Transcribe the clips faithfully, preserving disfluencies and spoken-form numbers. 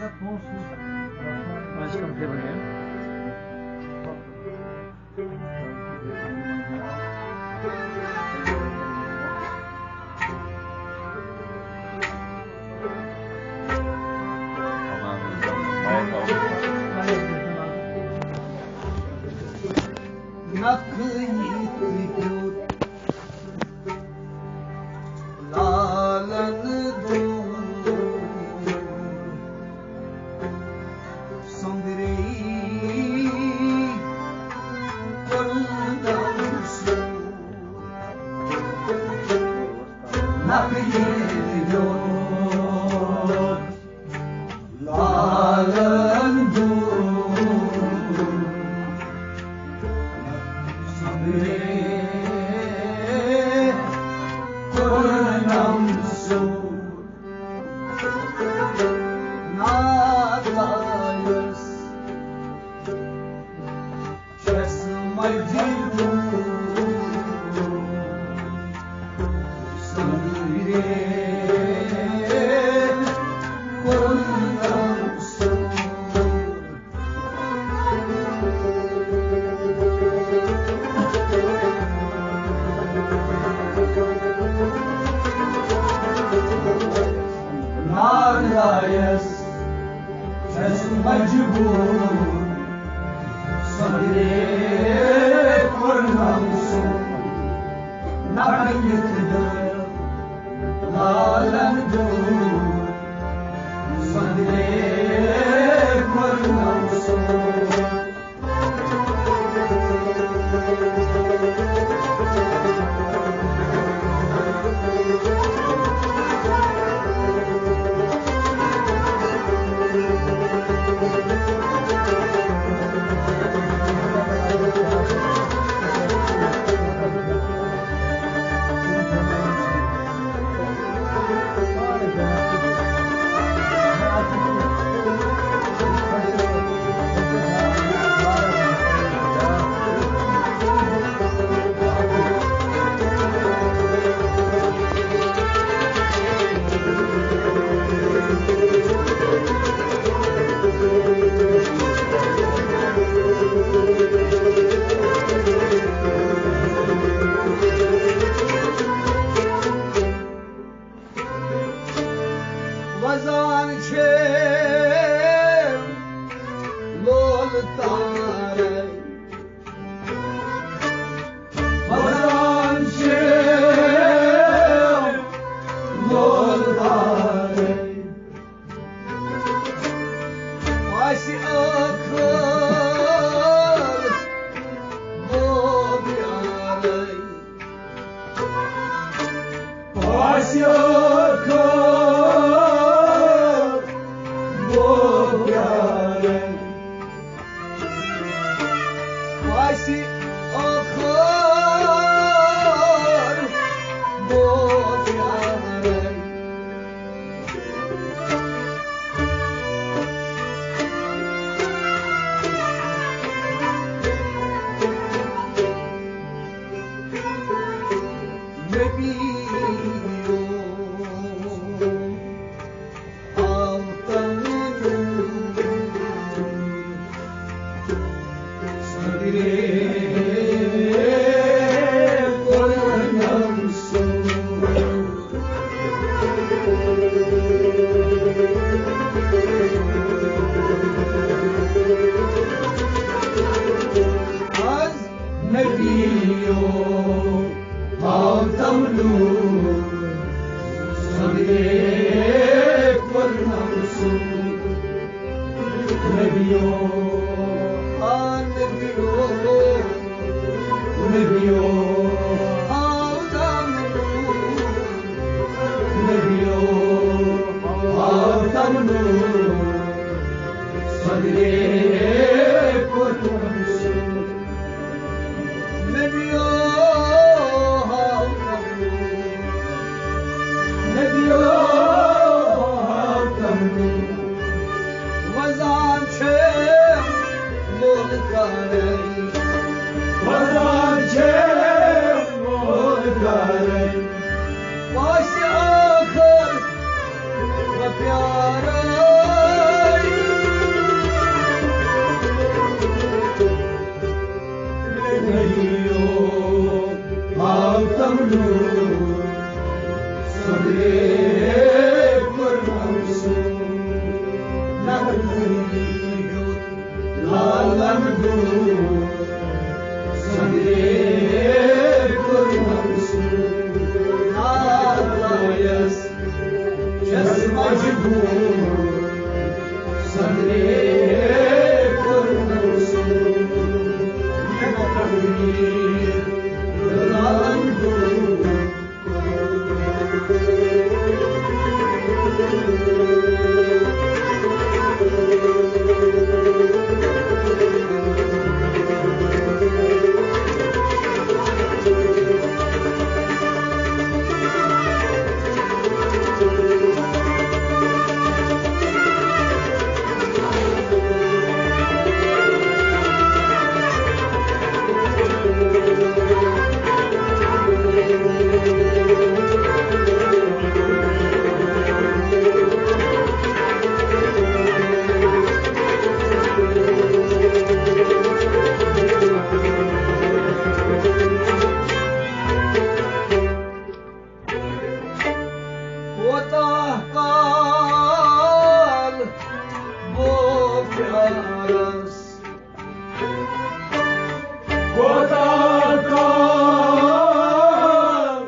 آج کم تھے بنے؟ نکھٕ یِتھ کیُتھ لالن دود سندری کرنم سود۔ نکھٕ یِتھ کیُتھ لالن دود سندری کرنم سود۔ نادایس چشمہ جی سندری کرنم سود۔ نادایس چھس مجبور سندرے کرنم سود۔ نکھٕ یِتھ کیُتھ لالن دود سندرے کرنم سود۔ وزان چھے لول تارے۔ وزان چھے لول تارے۔ آسہِ ٲخٕر بو پیارے۔ آسہِ ٲخٕر بو پیارے۔ آسہِ ٲخٕر بو پیارے۔ نبیو آدم نور سندرے کرنم سود۔ نبیو، آ نبیو، نبیو، آدم نور، نبیو، آدم نور سندرے کرنم سود۔ نبیو، نبیو، وزان چھے لول کارے۔ وزان چھے لول کارے۔ پاس آخر و پیارے۔ کوتاہ کال گوٚو پیارس، کوتاہ کال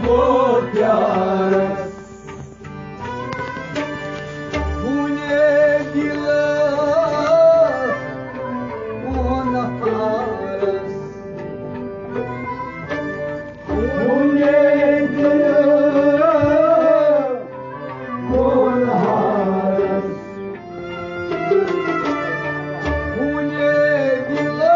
گوٚو پیارس، ہونے دل ہونے دل ہونے دل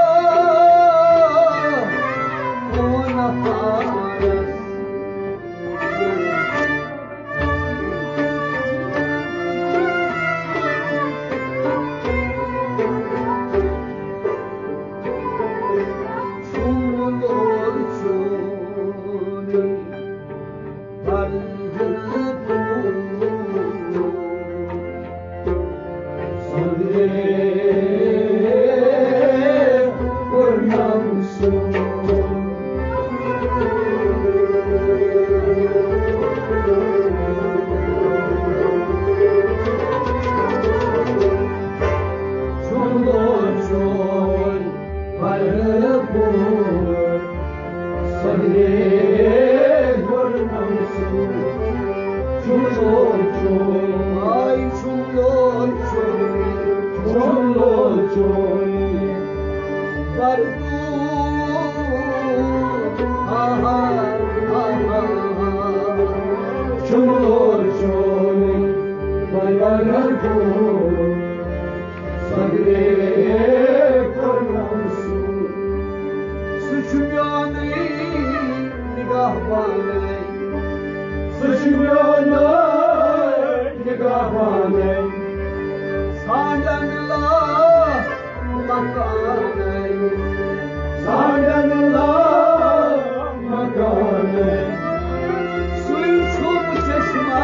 سُہ چھُ میونُے نگہبانٕے۔ سُہ چھُ میونُے نگہبانٕے۔ ژھانٛڈن لا مکانٕے۔ ژھانٛڈن لا مکانٕے۔ سُے چھُم چشمہ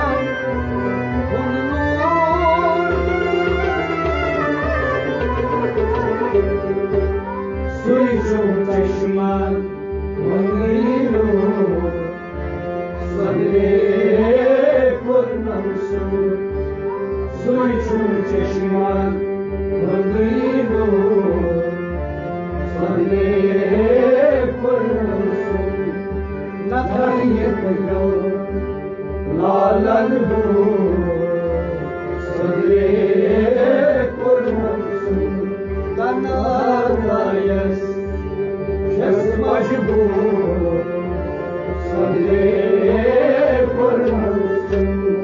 ہُنٛد نور۔ سُے چھُم چشمہ ہُنٛدٕے نور۔ صدرِ پُرنم سُنٛد، سُے چھُم چشمہ ہُنٛدٕے نور۔ صدرِ پُرنم سُنٛد، نتھا یتھ گوٚو لالن ہُنٛد۔ صدرِ پُرنم سُنٛد، کنہٕ آیس چھَس مجبوٗر۔ صدرِ پُرنم سُنٛد۔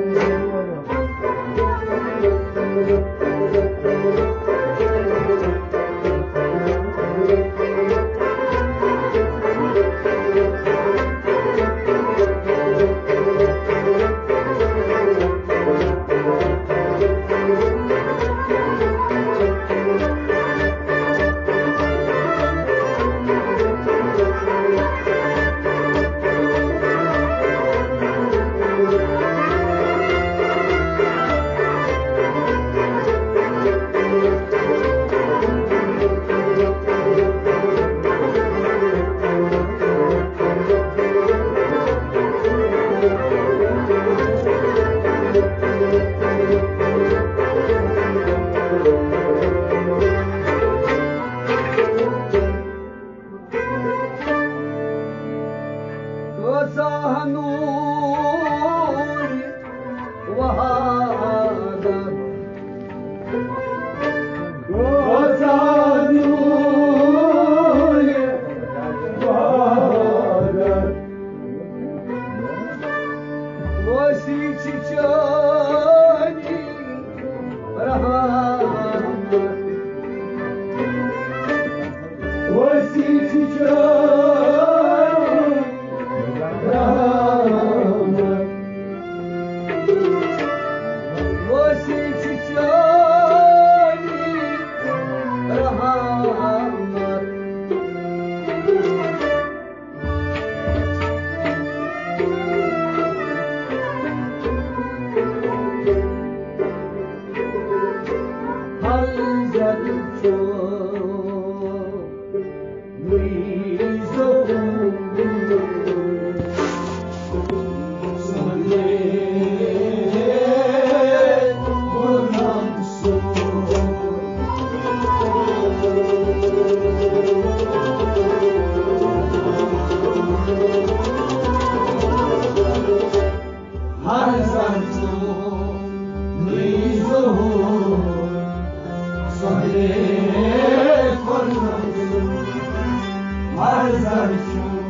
محمد۔ حضرت چونی ظہور۔ ہر زن چونی ظہور، سہرے کوٚرنم سُہ۔ ہر زن چون،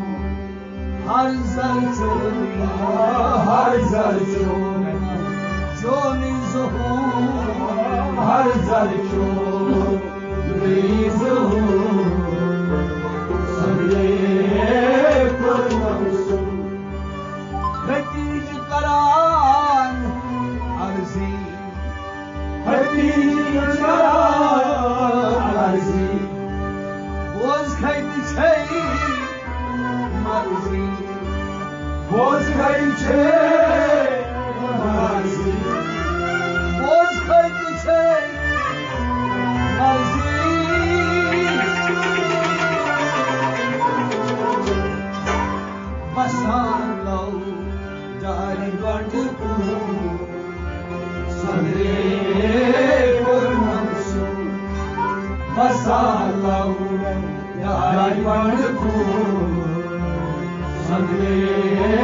ہر زن چونی، ہر زن چون، چونی ظہور۔ ہر زن چونی ظہور، سہرے کوٚرنم سُہ۔ ختیج کران عرضی، ختیج کران عرضی، بوز ختیج چھے مرضی، بوز ختیج چھے مرضی، بوز ختیج چھے مرضی۔ بسان لو دارِ بنڈ پور، سہرے کوٚرنم سُہ۔ بسان لو دارِ بنڈ پور، سہرے